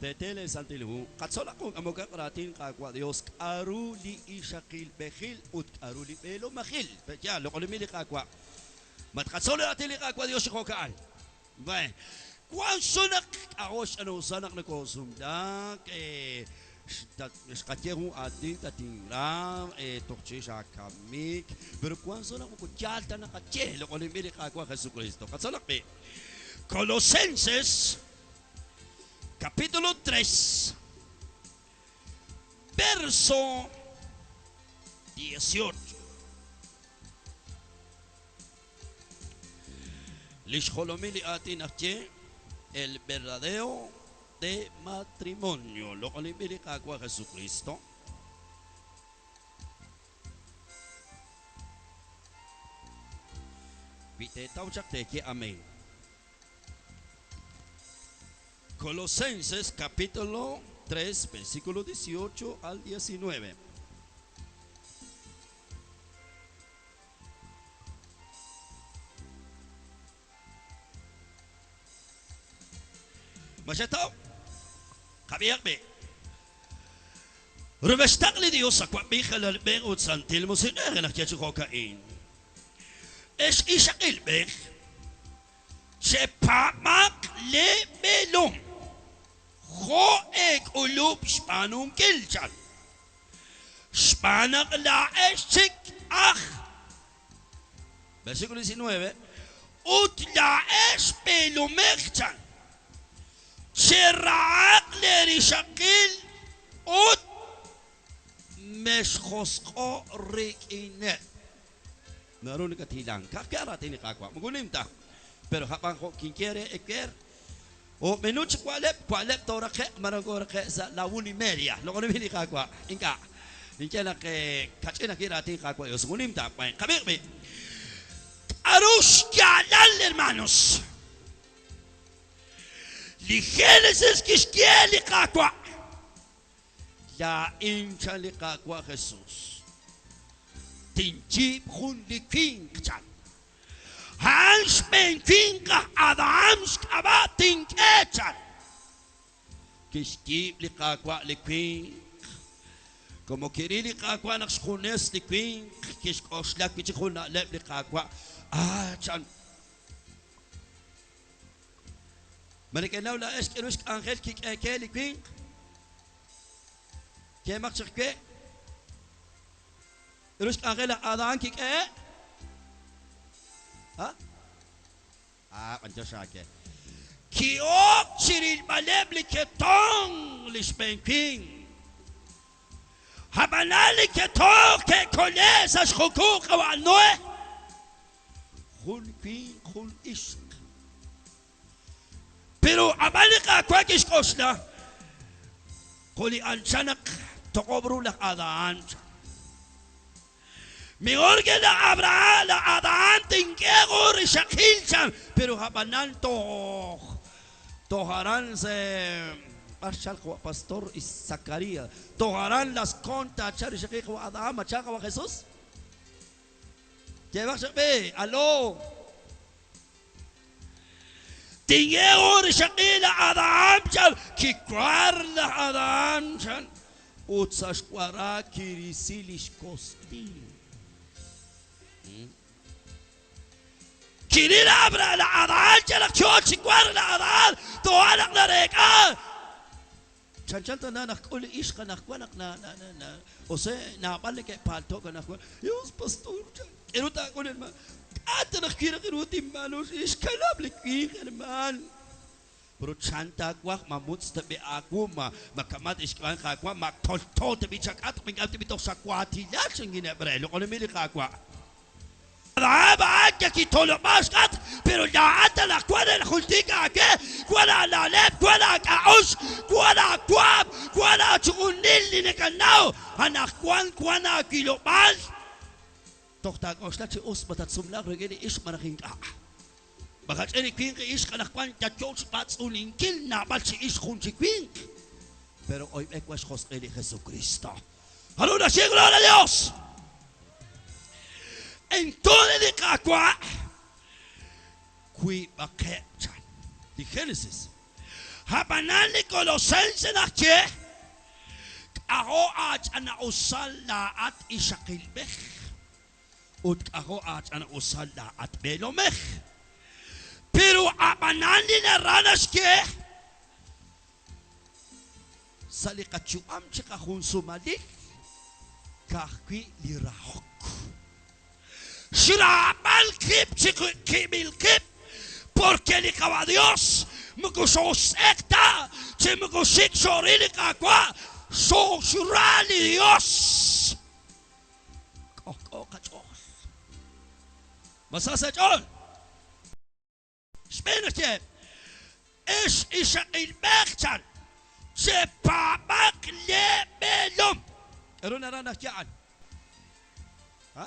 Teete leeSantil Hu, qatzolaq jun k'amokaq raatin Qaawa' Dios k'aru li ixaqilb'ejil ut k'aru li b'eelomajil. Pe'yaal, loq'oninb'il li Qaawa'. Ma tqatzol li raatin li Qaawa' Dios chi jo'ka'an? B'e, wank sunaq k'a'jo' xch'ina'usal naq nokoosumlaak, xqaye jun aatin tatinra toj chirix aakamik, pero wank sunaq moko yaal ta naqaye, loq'oninb'il li Qaawa' Jesukristo. Qatzolaq b'i'. Colosenses capítulo 3, verso 18. Li xjolomil li aatin aj ye, El verdadero de matrimonio. Loq'oninb'il li Qaawa' Jesukristo. Wi teetaw chaq teeye amén. Colosenses capítulo 3, versículo 18 al 19. Ma xetaw? Qab'ihaq b'i'. Rub'extaq li Dios awab'ej alalb'ej ut Santil Musiq'ej naq ye chi jo'ka'in. Ex ixaqilb'ej, chepaab'aq lee b'eelom jo' eek'ulub' xb'aanunkil, chan. Xb'aan naq laa'ex chik aj Versículo 19, Ut laa'ex b'eelomej, chan, cherahaq leerixaqil ut mexjosq'o' rik'ineb'. Naru nakathilank. Ka'ajwi' a' raatin li Qaawa', moko nim ta. Pero a'b'an jo' kinye re ewer, O'menu chi wa'leb', wa'leb' tooraqe'q malaj nokooraqe'k sa' la una y media. Loq'oninb'il li Qaawa'. Ink'a'. Ninye naq kach'in ajwi' raatin Qaawa' Dios. Moko nim ta. Qab'iiq b'i'. K'aru xyaalal, hermanos? Li Génesis kixye li Qaawa'. Laa'in, chan li Qaawa' Jesus, tinyiib' jun li winq, chan. A'an xb'een winq aj Adahán xk'ab'a' tink'e, chan. Kixyiib' li Qaawa' li winq. Como kiril li Qaawa' naq xjunes li winq, kixk'oxla wi' chik jun na'leb' li Qaawa', Ah, chan. Ma nekenaw laa'ex k'aru xk'anjel kik'eeke li winq? Yeemaq chaq we. K'aru xk'anjel laj Adán kik'ehe'? Ha? Ah, b'anyox aawe. Ki'ok chi rilb'aleb' li ketomq li xb'een winq. Ab'anan li ketomq ke'kole' sa' xjukub' qawa' Noe, jun winq jun ixq. Pero ab'an li Qaawa' kixk'oxla, Jo' li anchal naq toq'ob' ru laj Adahán, chan. Mejor que laj Abrahán, laj Adahán tink'e jun rixaqil, chan. Pero ab'anan toj, toj aran se, b'ar xchalk qawa' pastor Zacarías, toj aran Las Contas chalk rixaqil qawa' Adahán, ma chalk qawa' Jesús? Yeemaq chaq b'i', Aló! Tinye jun rixaqil laj Adahán, chan. Kiwark laj Adahán, chan, ut sa' xwara kirisi li xkostil. Kiril laj Adahán, chan, naq yo chi wark laj Adahán, toja' naq nareek'a. Chanchan tana naq k'ul li ixq anaqwan naq na na na na ose naab'al neke'paalto'k anaqwan. Dios pastor chan, k'eru taak'ul hermaan? K'a' ta naq kiraj ru tinb'aanu xkanab' li winq hermaan. Pero chan taawaj ma mutz' ta b'i aawu, ma ma kama' tixk'e Qaawa', ma tolto ta b'i chak'atq, ma ink'a' ta b'i toj xawaatilal chankineb' re. Loq'oninb'il li Qaawa'. A'an yakitolob'a xk'atq, pero laa'at anaqwan jultik aawe, wan aana'leb', wan aak'a'uxl, wan aawaam, wan aachu'unil li nakanaw, anaqwan wan aawilob'aal. Toj taak'oxla chi us ma tatsumlaaq rik'in li ixq malaj ink'a'. Makach'in li winq li ixq anaqwan yalyo xb'atz'uninkil naab'al chi ixq jun chi winq. Pero oyb'e wan xjosq'il li Jesucristo. Aru naxye gloria a Dios. Entonces li Qaawa' wiib'aqeb' chan. Li Génesis. Ab'anan li Colosense naxye, K'ajo' aach'ana'usal laa'at ixaqilb'ej, ut k'ajo' aach'ana'usal laa'at b'eelomej. Pero ab'anan li naraj naxye, Sa' li qayu'am chiqajunsumalil ka'ajwi' li rahok. Xraab'al qib' chiqib'il qib' porque li Qawa' Dios moko xooxtz'eq ta chi moko xik' xooril li Qaawa', xooxra li Dios. K'ojk'o qach'ool. Ma sa sa' eech'ool? Xb'een naxye, Ex ixaqilb'ej, chan, chepaab'aq lee b'eelom. K'aru naraj naxye a'an? Ha?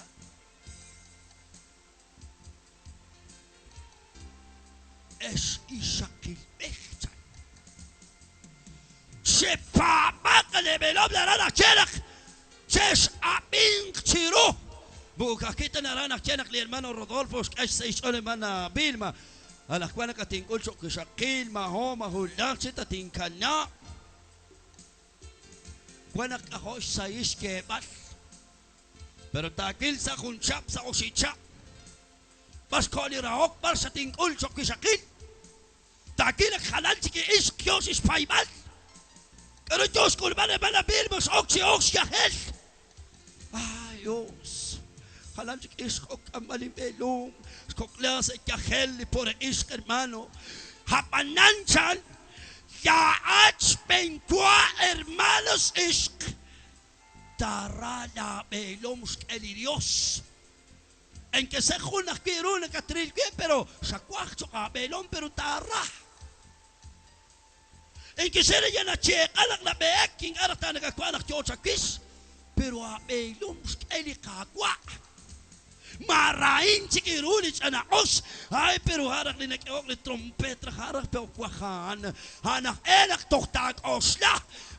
Ex ixaqilb'ej, chan, chepaab'aq lee b'eelom naraj naxye naq chex'ab'inq chiru. Moko ka'ajwi' ta naraj naxye naq li hermano Rodolfo xk'e xsahil xch'ool hermana Vilma. Anaqwan nakatink'ul cho'q wixaqil, maaho maahulaj chik tatinkanab'. Wan naq k'ajo' xsahil xyeeb'al. Pero taawil sa' jun chihab', sa' oxib' chihab', b'ar xkoho li rahok, b'ar xatink'ul cho'q wixaqil. Taawil naq jalan chik li ixq yoo chixpayb'al. K'aru yoo xk'ulb'al hermana Vilma x'ok chi ok xyajel. Ay, Dios! Jalan chik ixq ok k'amb'al inb'eelom, xkok'la sa' yajel li pobre ixq, hermano. A'b'anan chan, laa'at xb'enwa, hermanos ixq, taara laab'eelom xk'e li Dios. Enkese jun ajwi' ru nakatril wi', pero xawaj cho'q aab'eelom, pero taara. Enkese re yal nacheeq'a naq nab'ehek, ink'a' raj taanakawa' naq yoo chawix, pero aab'eelom xk'e li Qaawa'. Maarahin chik eeru li ch'ana'us, ay, pero a' raj li nak'ehok li trompeet raj, a' raj pe okwaj a'an. A'an aj e naq toj taak'oxla.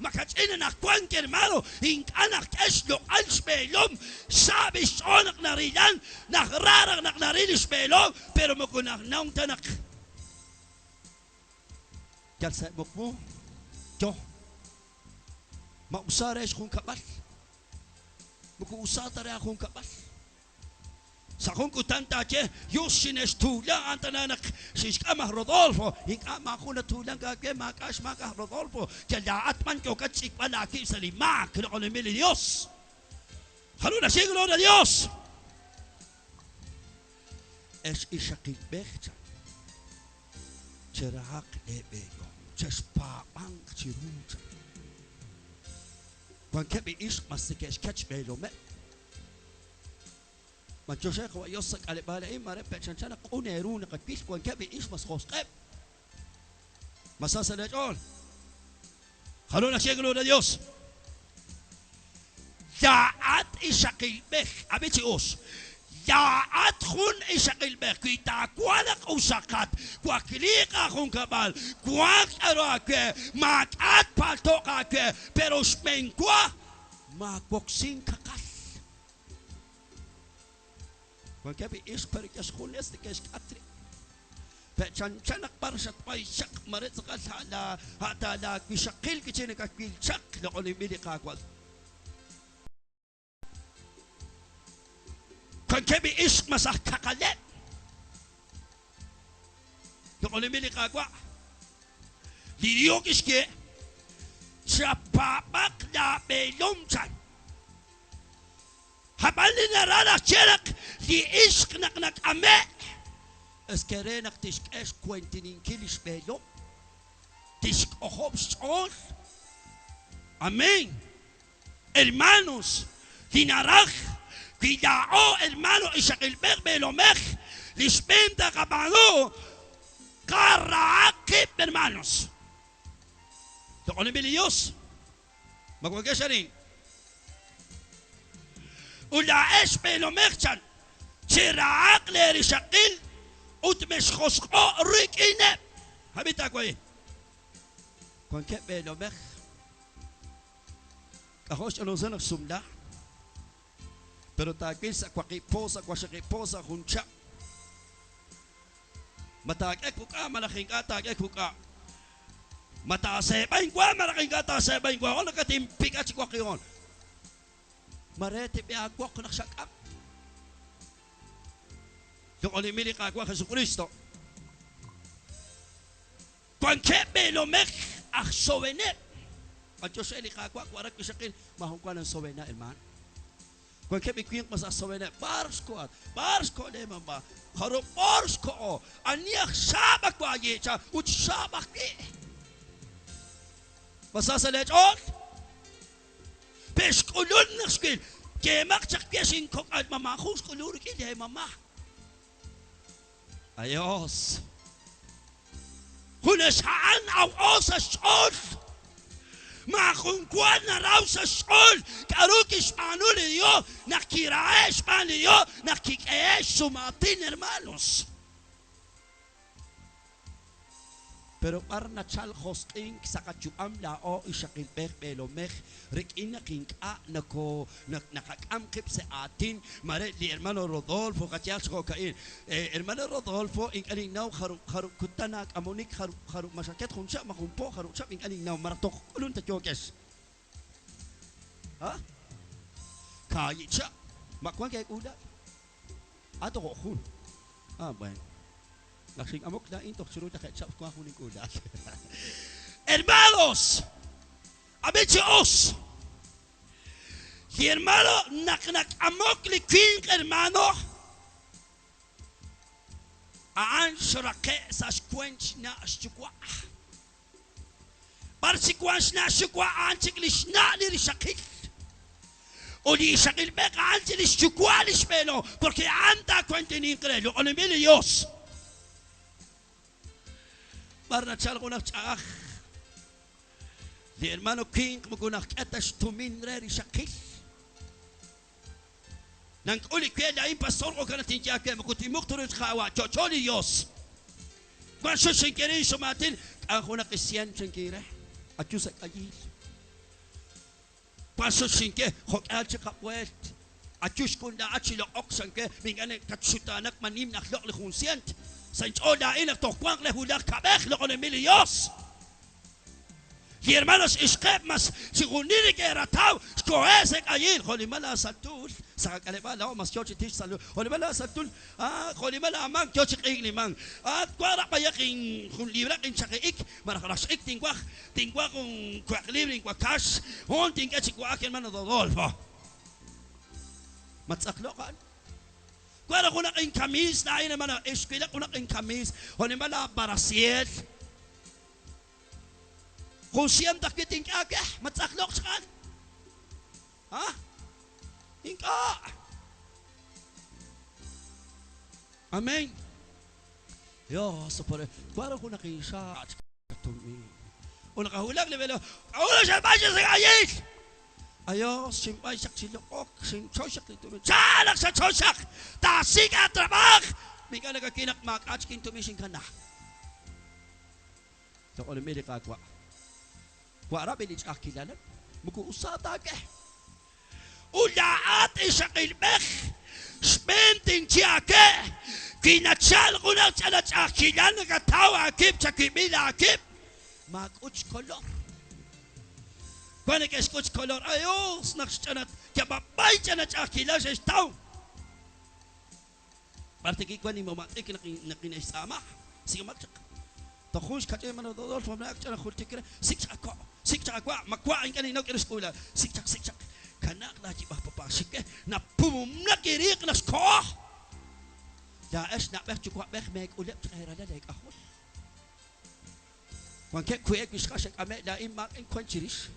Makach'in anaqwan, hermano, ink'a' naqk'e xloq'al xb'eelom, xsa' b'i' xch'ool naq narilan, naq ra raj naq naril li xb'eelom, pero moko naqnaw ta naq yal sa' muqmu yo. Ma usa re xjunkab'al? Moko usa ta re aajunkab'al. Sa' jun kutan taaye, Yus xine'xtuula, a'an tana naq xinxk'am aj Rodolfo. Ink'a' maajun natuulank aawe, maak'a' xmaak aj Rodolfo. Yal laa'at b'an yookat xch'ikb'al aawib' sa' li maak, loq'oninb'il li Yos. Jaru naxye gloria a Dios. Ex ixaqilb'ej, chan, cherahaq leeb'eelom, chexpaab'anq chiru, chan. Wankeb' li ixq mas neke'xket xb'eelomeb'. B'antiox re Qawa' Yos sa' k'aleb'aal a'in, maare pe' chanchan naq q'un eeru naqawil, wankeb' li ixq mas josq'eb'. Ma sa sa' leech'ool? Jaru naxye gloria a Dios. Laa'at ixaqilb'ej, ab'i chi us, laa'at jun ixaqilb'ej, wi taawanq usaqat, wakliiq aajunkab'al, wanq k'aru aawe, maak'a' tpalto'q aawe, pero xb'eenwa maawoksink kaqal. Wankeb' li ixq pero yal xjunes neke'xk'at rib'. Pe' chanchan naq b'ar xatb'ay chaq, mare tz'aqal a' ta laawixaqil wi' chik nakawil chaq, loq'oninb'il li Qaawa'. Wankeb' li ixq mas aj kaqaleb', loq'oninb'il li Qaawa'. Li Yos kixye, Chapaab'aq laab'eelom, chan. Ab'an li naraj naxye naq li ixq naq nak'ame'k, es que re naq tixk'e xwentininkil li xb'eelom, tixk'ojob' xch'ool. Amén. Hermanos, li naraj wi laa'o hermano ixaqilb'ej b'eelomej, li xb'een taqab'aanu, qarahaq qib' hermanos. Loq'oninb'il li Dios. Ma wankex arin? Ut laa'ex b'eelomej, chan, cherahaq leerixaqil ut mexjosq'o' rik'ineb'. Ab'i taawaye. Wankeb' b'eelomej k'ajo' xch'olonsa naq xsumla, pero taawil sa' waqib' po, sa' waqxaqib' po, sa' jun chihab'. Ma taak'e wuk'a' malaj ink'a' taak'e wuk'a'? Ma taaseeb'a inwa malaj ink'a' taaseeb'a inwa, jo' nakatinpik'a chi waqihon. Ma re tib'e aawoq naq xak'am? Loq'oninb'il li Qaawa' Jesukristo. Wankeb' b'eelomej aj soweneb'. B'antiox re li Qaawa' warak wixaqil, maajun wa nansowena, hermaan. Wankeb' li winq mas aj soweneb'. B'ar xkohat? B'ar xkoho lee mama? Jarub' b'or xkoho? Ani aj xaab' ak waayi' cha ut xaab' ajwi'? Ma sa sa' lee ch'ool? Pe' xk'ulun naq xwil. Yeemaq chaq we xinkok'al ma maajun xk'ulun rik'in lee mama. Adios. Junes a'an aw'o sa' xch'ool. Maajun wa naraw sa' xch'ool k'a'ru kixb'aanu li Dios naq kirahe' xb'aan li Dios naq kik'ehe' xsumaatin, hermanos. Pero b'ar nachal josq'ink sa' qayu'am laa'o ixaqilb'ej b'eelomej rik'in naq ink'a' noko naqak'am qib' sa' aatin mare li hermano Rodolfo qayehaq chi jo'ka'in hermano Rodolfo ink'a' ninnaw jarub' jarub' kutan aak'amonik jarub' jarub' ma xaket jun chihab' ma jun po jarub' chihab' ink'a' ninnaw malaj toj k'ulun ta yookex ha kaayi' chihab' ma wank eek'uula'al ah tojo' jun ah bueno Naq xink'amok laa'in toj chiru taqe'k chihab' xwank jun ink'uula'al. Hermanos, ab'i chi us. Li hermano naq nak'amok li winq hermano, a'an xraqe' sa' xwent xna' xyuwa'. B'ar chik wank xna' xyuwa' a'an chik li xna' li rixaqil. Ut li ixaqilb'ej a'an chik li xyuwa' li xb'eelom, porke a'an taawantininq re. Loq'oninb'il li Yos. B'ar nachalk junaq ch'a'aj? Li hermano winq moko najk'e ta xtumin re rixaqil. Nank'ul li we laa'in pastor jo'kan naq tinye aawe moko tinmuq ta ru li Qaawa' yo'yo li Yos. Wan sut xinye re insumaatin k'am junaq isien chankin re ayu sa' k'ayiil. Wan sut xinye jo'k'ihal chik qab'ueelt ayu xkun laa'at chi loq'ok chanke ink'a' nakatxutaanak ma nim naq loq' li jun sient. Sa' inch'ool laa'in naq toj wanq le wulaj kab'ej loq'oninb'il li Yos. Li hermanos ixqeb' mas chixjunil neke'rataw xkoheb' sa' k'ayil, jo' nimal laasaltul sa' qak'aleb'aal laa'o mas yoo chi tix sa' jo' nimal laasaltul, ah, jo' nimal laamank yoo chi q'iik li mank. Ah, wank raj b'ayaq in jun libraq inchaqi ik, malaj rax ik tinwaj, tinwaj jun waq libr inwakax, hoon tink'e chi wa'ak hermano Rodolfo. Ma ttz'aqloq a'an? Wank raj junaq inkamiis laa'in hermano, ixwilaq junaq inkamiis, jo' nimal laabarasiel. Jun sient ajwi' tink'e aawe, ma ttz'aqloq xq'al? Ha? Ink'a'. Amén. Dios, por wank junaq inxaak tumin. Ut naqahulak li b'eelom, k'a'ut naq xatb'ay chi sak'ayil? Adios, xinb'ay chaq chi loq'ok, xinchoy chaq li tumin. Chaal naq xachoy chaq, taasik' aatrab'aaj. Ink'a' nakawil naq maak'a' chik intumin xinkana. Loq'oninb'il li Qaawa'. Wa'rab'i li ch'a'ajkilaleb', moko usa ta aawe. Ut laa'at ixaqilb'ej, xb'een tinye aawe, wi nachalk junaq ch'ina ch'a'ajkilal nakataw aawib' chawib'il aawib', maak'ut xkolor. Wan neke'xk'ut xkolor, Ay us naq xch'ina yab'ab'ay ch'ina ch'a'ajkilal xe'xtaw. B'ar tikik wan ninmomat'ik naq nine'xtz'aama? Sik'omaq chaq. Toj jun xkach'in hermano Rodolfo ak ch'ina jultik re, Sik' chaq awa', sik' chaq awa', ma wa' ink'a' ninnaw k'aru xk'uula. Sik' chaq, sik' chaq. Kanaaq laayib'aj papá xik we, napumumnak iriiq naq xkoho. Laa'ex na'b'ej yuwa'b'ej meek'uleb' chaq eeralal eek'ajol. Wankeb' wi' eb' li xka' xe'k'ame' laa'in maak'a' inwan chirix.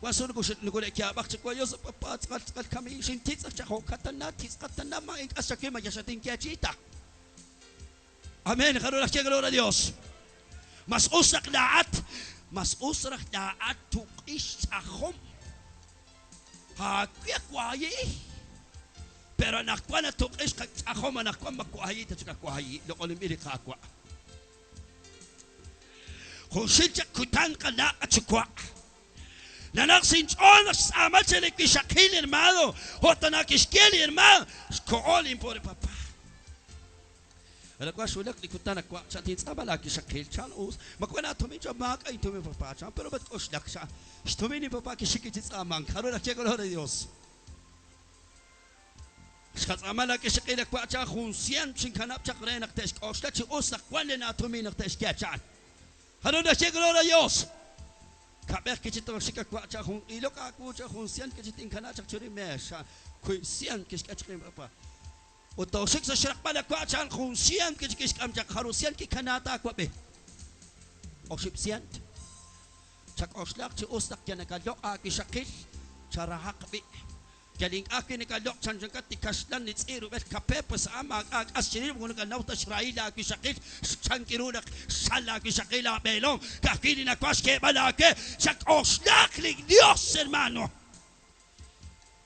Wan sut nokole'yaab'aq chi wa, Dios, papá, tz'aqal tz'aqal kamiin xintitz'aq chaq jo'kan tana, titz'qat tana, ma ink'a' xawil ma yal xatinyeechi'i ta. Amén, jaru raj xye gloria a Dios. Mas us naq laa'at, mas us raj laa'at tuq'ix ch'ajom. Aawe waayi'i. Pero anaqwan atuq'ix qach'ajom anaqwan ma waayi' ta chik awaayi'. Loq'oninb'il li Qaawa'. Junxil chaq kutan qana' qayuwa'. Nanaq sa' inch'ool naq xtz'aama che li wixaqil hermano, jo' tana kixye li hermano, xkoho lin pobre papá. Anaqwan xwulak li kutan naq wa' chan tintz'aama laawixaqil chan us ma wank aatumin chan maak'a' intumin papá chan pero matk'oxlak chan xtumin inpapá kixik chi tz'aamank k'aru naxye gloria a Dios xqatz'aama laawixaqil naq wa' chan jun sient xinkanab' chaq re naq te'xk'oxla chi us naq wank len aatumin naq te'xye chan k'aru naxye gloria a Dios kab'ej kichitoxik wa' chan jun ilok aawu chan jun sient kichitinkanab' chaq chiru meex chan wiib' sient kixk'e chaq inpapá Ut tooxik sa' xraqb'al li wa' chan jun sient kixk'am chaq jaru sient kikanaak taawab'i. Oxib' sient. Chak'oxlaq chi us naq yal nakaloq' aawixaqil, charahaq b'i'. Yal ink'a' ajwi' nakaloq' chanchankat li kaxlan li tz'i' rub'el kape, pues a'an maak'a' k'as chirix moko nakanaw ta xrahil laawixaqil, chan ru naq xsal laawixaqil aab'eelom. Ka'ajwi' li nawaj xyeeb'al aawe, chak'oxlaq li Dios, hermano.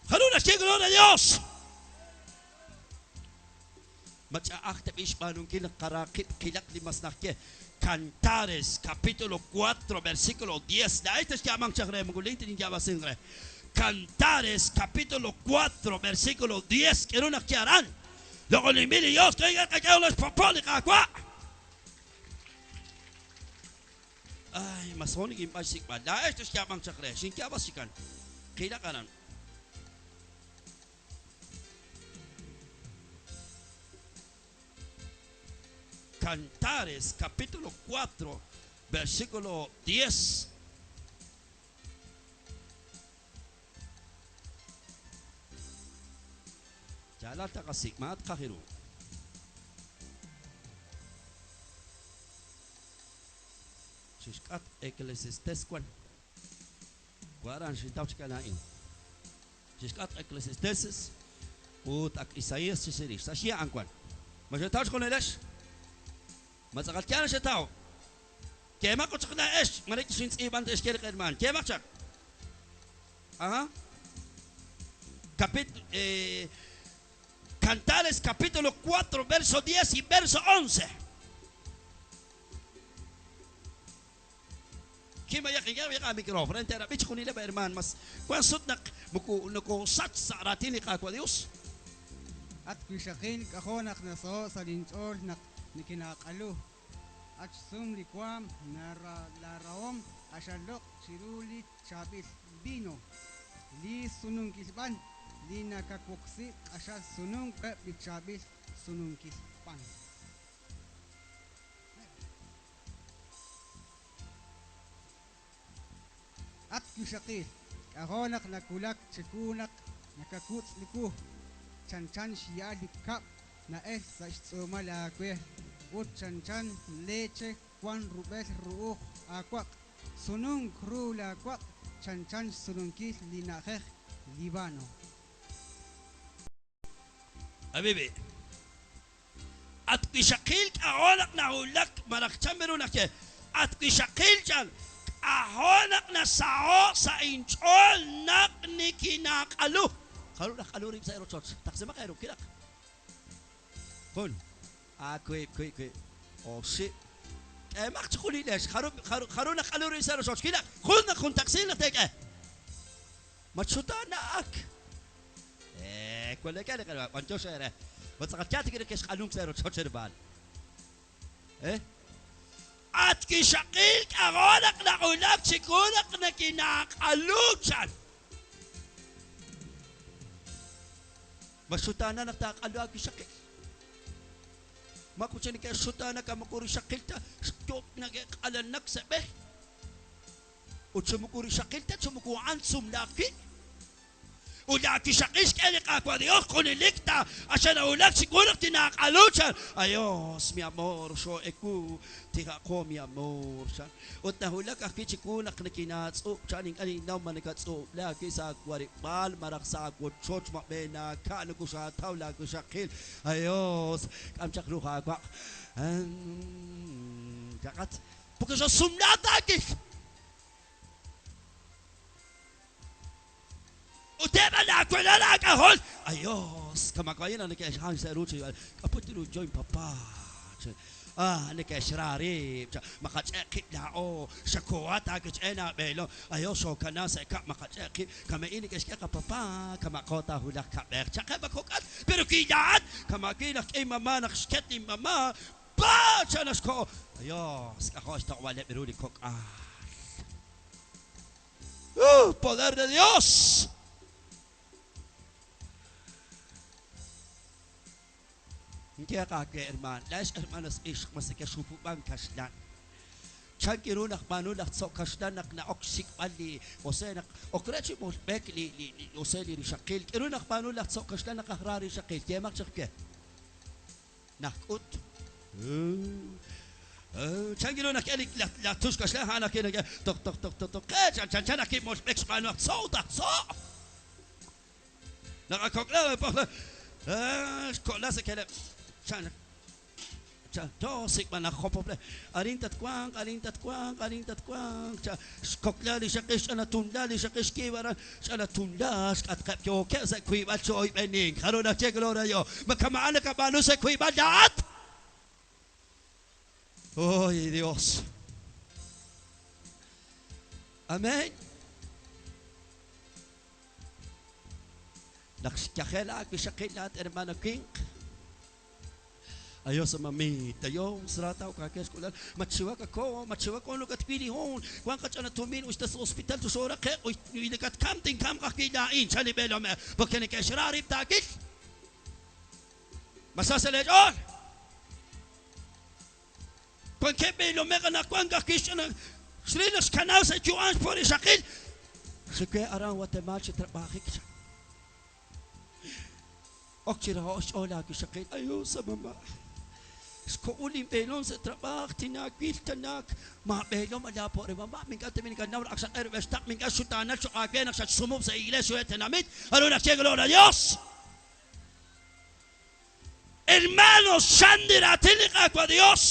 Jaru naxye gloria a Dios. Ma ch'a'aj ta b'i' xb'aanunkil naq qara qib' qilaq li mas naxye Cantares capítulo 4 versículo 10. Laa'ex texyaab'anq chaq re, moko lin tinyaab'asinq re. Cantares capítulo 4 versículo 10 k'eru naq ye aran. Loq'oninb'il li Dios, k'e qak'e xpopo' li Qaawa'. Ay, mas hoon nikinb'ay xsik'b'al. Laa'ex texyaab'anq chaq re, xinyaab'as chikan. Qilaq aran. Cantares, capítulo 4, versículo 10. Yaalal taqasik', ma tqaj ru. Chixk'atq Eclesiastés wan. Waran xintaw chik laa'in. Chixk'atq Eclesiastes ut ak Isaías chixirix. Sa' xye a'an wan. Ma xetaw xjunelex? Ma tz'aqal yaal xetaw? Yeemaq ut chaq laa'ex, mare xintz'iib'an te'xye li qhermaan. Yeemaq chaq. Ajá. Capit Cantares capítulo 4, verso 10 y verso 11. Kima yaq yaq yaq micrófono entera bich junile ba herman mas kwan sut naq muku nokosach sa' raatin li Qaawa' Dios. At wixaqil, k'ajo' naq nasaho'k sa' linch'ool naq nikinaaq'alu. At xsum li waanm, laarahom q'axal loq' chiru li chaab'il vino. Li sununkil b'an li nakawoksi q'axal sununk eb' li chaab'il sununkil b'an. At wixaqil, k'ajo' naq nawulak chiwu naq nakawutz' li wu, chanchan xya'al li kab' na'elk sa' xtz'uumal aawe ut chanchan leche wank rub'el ru'uj aawaq'. Sununk ru laawaq' chanchan xsununkil li na'ajej Líbano. Habibi. At wixaqil k'ajo' naq nawulak malaj chan ru naxye at wixaqil chan k'ajo' naq nasaho' sa' inch'ool naq nikinaaq'alu. Jaru naq'alu rib' sa' rochoch. Taqsimaq eeru kiraq. Jun. A wiib' wiib' wiib'. Oxib'. K'eemaq chi junilex. Jaru jaru jaru naq'alu rib' sa' rochoch. Kiraq. Jun naq jun taqsil naq teek'e. Matxutaanaq. Kwaleke li qerwa b'anyox eere. Ma tz'aqal yaal tik neke'xq'alunk sa' rochoch hermaan. At wixaqil k'ajo' naq nawulak chiwu naq nikinaaq'alu chan. Ma xutaana naq taaq'alu aawixaqil? Ma kuchi neke'xutaanak moko rixaqil ta xyoob' neke'q'alanak sa' b'e. Ut chi moko rixaqil ta chi moko a'an sumlaaq wi'. Ut laawixaqil xk'e li Qaawa' Dios junelik ta axanawulak chiwu naq tinaaq'alu chan. Adiós, mi amor, xoo'ewu, tiraqo mi amor chan. Ut nawulak ajwi' chiwu naq nikinaatz'ub' chan, ink'a' ninnaw ma nakatz'ub'le ajwi' sa' aawarib'aal malaj sa' aawochoch ma b'eenaaka' nokoxaataw laawixaqil. Adiós, k'am chaq ru aawaq'. Chaqat. Porque xasumlaak taakil. Ut eb' laawalal aak'ajol, Adiós, kamakayin naq neke'xjal sa' ru chi k'aput ru yo inpapá. Ah, neke'xra rib', chan. Maqach'e' qib' laa'o, xakohat aawich'en aab'eelom. Ayo xookana sa' kab' maqach'e' qib'. Kama'in neke'xk'e qapapa, kama'qo taahulaq kab'ej. Cha'qeb' a kok'al, pero wi laa'at, kama' wi' naq k'i mama' naq xket linmama', pa! Chan naxko'o. Dios, k'ajo' xtoq'ob'aleb' ru li kok'al. Poder de Dios! Nyeeq aawe, hermaan, laa'ex hermanas ixq ma nekexhupub'ank kaxlan. Chan ru naq b'aanu laj tzo' kaxlan naq na'ok xsik'b'al li Jose naq ok re chi molb'ek li li li Jose li rixaqil? K'aru naq b'aanu laj tzo' kaxlan naq aj ra rixaqil? Yeemaq chaq we. Naq k'ut. Chan ru naq k'e li laj tux kaxlan a'an naq k'e toq toq toq toq toq qe chan chan chan naq kimolb'ek xb'aanu aj tzo' ut aj tzo'. Naq ak kok'la pojla xko'la sa' keleb' chan chan to sik'b'al naq jopople arin tatwanq arin tatwanq arin tatwanq chan xkokla li xaqix ch'ana tunla li xaqix kiib' aran ch'ana tunla xk'atqeb' yookeb' sa' wiib'al chi oyb'enink jaru naq che gloria a Dios ma kama'an nakab'aanu sa' wiib'al laa'at. Oy Dios. Amén. Naq xyajel aawixaqil laa'at hermano winq. Ayos mamita, Dios rataw kakex k'ulal matxiwak ako, matxiwak on lukat wili hon, wan qach'ana tumin uxta sa hospital tuxoraqe uy nakatkam tinkam qajwi' laa'in chan li b'eelomej porque neke'xra rib' taakil. Masa sa leech'ool. Wankeb' b'eelomej anaqwan ka'ajwi' xch'ana xril naq xkanaak sa' yu'am xpo rixaqil. Xiwe aran Guatemala chi trab'ajik chan. Ok chi raho'k xch'ool aawixaqil. Ayos a mamá. Xko'ul linb'eelom sa' trab'aaj tinaawil tanaak. Maab'eelom alaapo' re mamá. Mink'a' ta minkanaw naq ak xaq'e rub'el xtaq' mink'a' xxutaanal cho'q aawe naq xatxsumub' sa' iglesia re tenamit. Aru naq xye gloria a Dios. Hermanos, chan li raatin li Qaawa' Dios.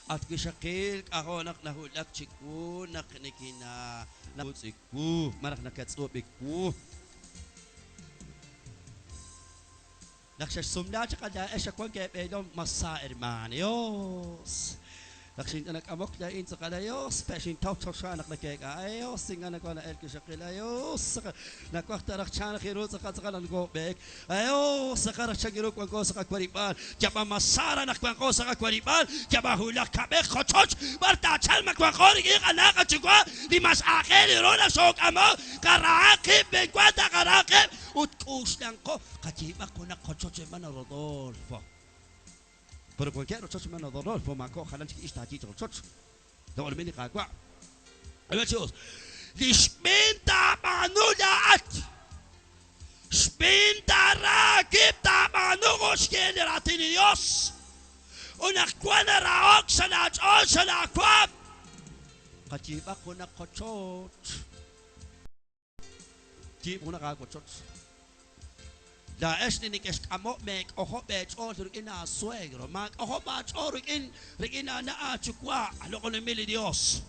At wixaqil, k'ajo' naq nawulak chiwu naq nikinaaputz'ik wu malaj nakatz'uub'ik wu. Naq xexsumla chaq laa'ex xawank eeb'eelom mas sa hermaan. Dios. Naq xin'anak'amok laa'in tz'aqal Dios, pe' xintaw choxa naq nakeek'a. Dios, ink'a' nawaj na'elk wixaqil. Dios, nawaj ta raj chan raj ru tz'aqal tz'aqal naq nokoob'eek. Dios, tz'aqal raj chan ru wanko sa' qawarib'aal. Yab'a masara naq wanqo sa' qawarib'aal, yab'a hulaj kab'ej qochoch, b'ar taachalq ma wanqo rik'in qana' qayuwa' li mas aajel ru naq xook'amok, qarahaq qib' b'enwa taqara qib' ut k'uxlanqo, qayiib'aq junaq qochoch hermano Rodolfo. Pero wankeb' rochoch hermano Rodolfo maako' jalan chik ix taayiib' cho'q rochoch. Loq'onb'il li Qaawa'. Ab'i chi us. Li xb'een taab'aanu laa'at, xb'een taara aawib' taab'aanu jo' xye li Raatin li Yos. Ut naq wank narahok sa' laach'ool sa' laawaanm, qayiib'aq junaq qochoch. Yiib' junaq aawochoch. Laa'ex li nekexk'amok meek'ojob' eech'ool rik'in aasuegro, maak'ojob' aach'ool rik'in rik'in aana' aayuwa', loq'oninb'il li Yos.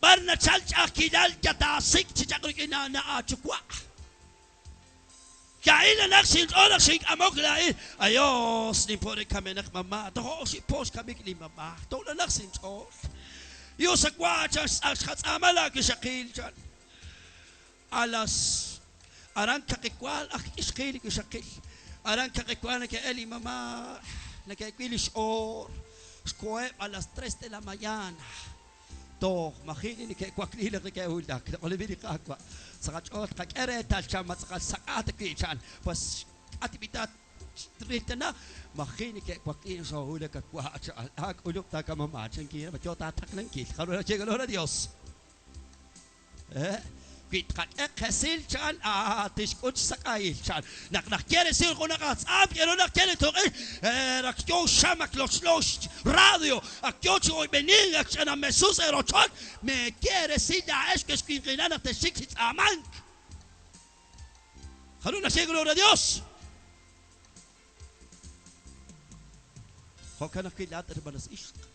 B'ar nachalk ch'a'ajkilal yataasik' chi chaq rik'in aana' aayuwa'. Laa'in nanaq xinch'ool naq xink'amok laa'in. Ayos, ninpo' re kamenaq mama', tojo' oxib' po xkamik linmama', toj nanaq sinch'ool. Yos awa' chan xqatz'aama laawixaqil chan. A las aran kaqiwaal aj ixqil li wixaqil. Aran kaqiwaal neke'el li mama', neke'wil li x'oor, xkoheb' a las tres de la mañana. Toj maji' li neke'wakli naq neke'wulak. Loq'oninb'il li Qaawa'. Sa' qach'ool tqak'e reetal chan ma tz'aqal sak'a ta wi' chan. Pues k'a tib'i tatril tana maji' neke'wakli naq xoowulak a wa' chan. Aak'ulub' taakamama chan kiira ma yo taataqlankil. Jarub'aj naxye gloria a Dios. Wi tqak'e qesil chan, tixk'ut xsak'ahil chan. Naq naxye resil junaq aj tz'aam, k'eru naxye li tuq'ix, ak yo xam, ak lochlo radio, ak yo chi oyb'enink, ak ch'ina mesus eerochoch, meeye resil laa'ex kexwinqilal naq texxik chi tz'aamank. Jarub' naxye gloria a Dios. Jo'kan ajwi' laa'at hermanas ixq.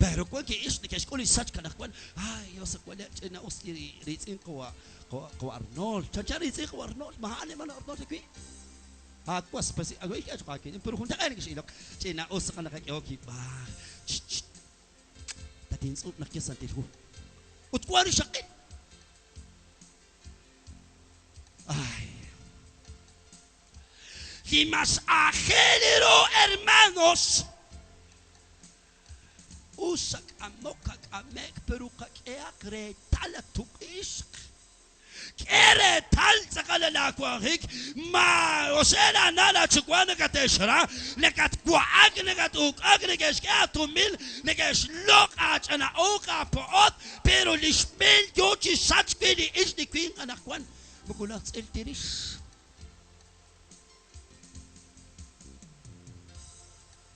Pero wank li ixq neke'xk'ul li sachk anaqwan, Ay, Dios, waleb' ch'ina'us li riitz'in qawa' qawa' Arnold. Chanchan riitz'in qawa' Arnold, ma a'an hermano Arnold ajwi'? Awas pasi agoy ka chuqakin pero juntaq'e nakex'ilok ch'ina'us tz'aqal naqak'ehok kib'aj tatintz'ub' naq ye Santil Hu ut wan rixaqil. Ay. Li mas aajel ru hermanos us xak'amok qak'ame'k pero qak'ehaq reetal at tuq'ixq. K'e reetal tz'aqal laawanjik, maa'ose laana' laayuwa' nakate'xra, nakatwa'ak, nakat'uk'ak, neke'xk'e aatumil, neke'xloq' aach'ana'uq, aapo'ot, pero li xb'een yo chi sachk wi' li ixq li winq anaqwan moko najtz'il ta rix.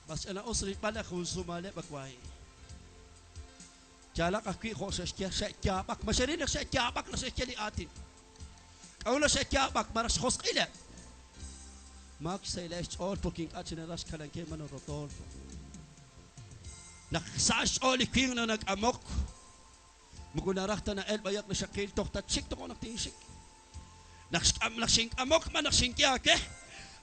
Mas ch'ina'us rilb'al laj jun sumaleb' awahi'. Yaalaq ajwi' jo' xe'xye, xe'yaab'ak. Ma xeril naq xe'yaab'ak naq xe'xye li aatin? K'a'ut naq xe'yaab'ak? Malaj xjosq'ileb'? Maak xsahileb' xch'ool porque ink'a' chik naraj xkalankil Mano Rodolfo. Naq sa xch'ool li winq naq nak'amok, moko naraj ta na'el b'ayaq li xaqil toj tatxik tojo' naq tinxik. Naq xk'am naq xink'amok ma naq xinye aawe,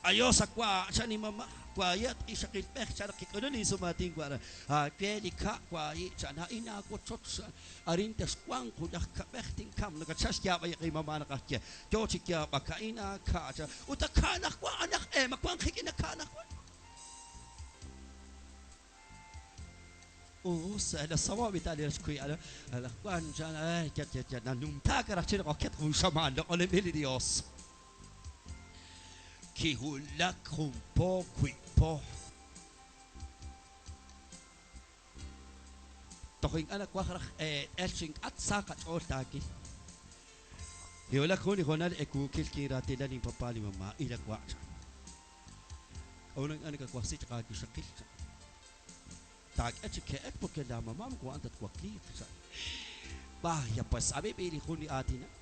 Ayos a wa' chan inmama', waayi' at ixaqilb'ej chan naq kik'ulun linsumaatin wa' re, aawe li ka' waayi' chan, a'in aawochoch chan, arin texwanq wulaj kab'ej tinkamq, nakatchal xyaab'ayaq inmama' naq aj ye, yo chi yaab'ak, a'in aaka' chan, ut a ka' anaqwan anaq e ma wank qik'in a ka' anaqwan. Us, la sawa' Italia xkuy anaqwan chan, ay nanumtaak raj chi naq oket jun xamaan loq'olinb'il li Dios. Kiwulak jun po wiib' po. Toj ink'a' nawaj raj elk chink'atq sa qach'ool taawil. Kiwulak jun li hoonal ewuukil kinraatina linpapa linmama' ila wa' chan. K'a'ut naq ink'a' nakawajsi chaq aawixaqil chan. Taak'e chi ke'ek porque laamama' moko a'an ta twakliiq chan. Vaya pues, ab'i b'i' li jun li aatin a'an.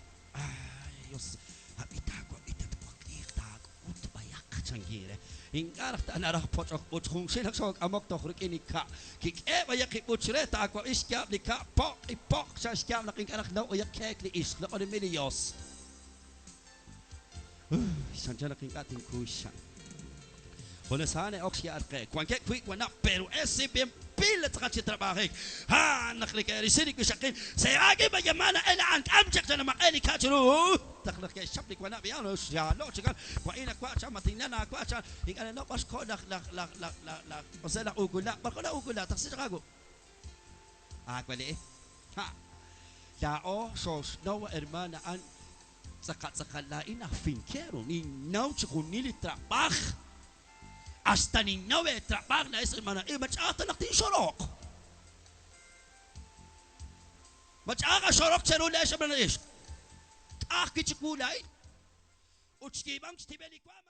Ay Dios, ab'i taawab'i tatwakliiq taak'ut b'ayaq chankin re. Ink'a' raj ta naraj poch'ok b'uch junxil naq xook'amok toj rik'in li ka'. Kik'e b'ayaq li b'uch re taawab'i xyaab' li ka' poq' y poq' chan xyaab' naq ink'a' raj naw b'ayaq keek li ixq. Loq'oninb'il li Dios. Chanchan naq ink'a' tinkuy xsa'. Junes a'an ne'ok xya'al qe. Wankeb' wiib' wanab', pero ese bien pila tz'aqal chi trabajik. Ha, naq neke'risi li wixaqil, se'aak ib' mayama na'el a'an k'am chaq chanamaq'e li ka' chiru. Taq naq ke'xchap li wanab' a'an, xyaalo' chikan, wa'in awa' chan, matinlan aawa' chan, ink'a' nanaw b'ar xko' laj laj laj laj laj laj José laj Ukula'. B'ar ko' laj Ukula'? Taqsi chaq aawu. Aawele'. Ha. Laa'o xooxnaw hermana a'an Tz'aqal tz'aqal laa'in aj finquero, ninnaw chixjunil li trab'aaj. Hasta ninnaw e trab'aaj laa'ex hermana ib', ma ch'a'aj ta naq tinxoroq. Ma ch'a'aj axorok cheru laa'ex hermana ixq. K'a'aj wi' chiwu laa'in. Ut xyiib'ank xtib'el li wa.